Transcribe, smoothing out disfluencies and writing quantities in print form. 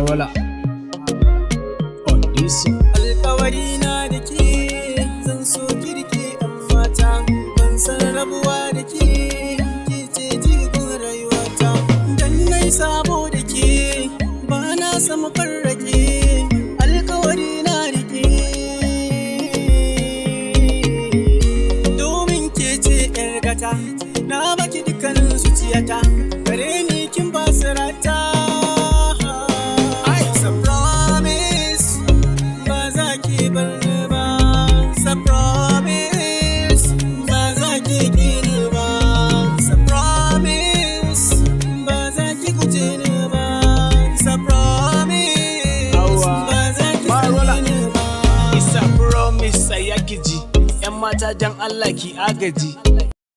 Marola on this one. Alkawari na da ke, zan so kirki ɗan mata. Ban san rabuwa da ke, ke ce jigon rayuwata. Dan nai sabo da ke, ba na samu farrake. Alkawari na rike, domin ke ce 'yar gata. Na baki dukkanin zuciyata, gare ni kin ba rata. It's a promise, ba za ki bar ni ba. It's a promise, ba za ki ƙi ni ba. It's a promise, ba za ki guje ni ba. It's a promise, Awa. ba za ki Marola. tsane ni ba. It's a promise, tsaya ki ji. ‘Yan mata, dan Allah ki agaji.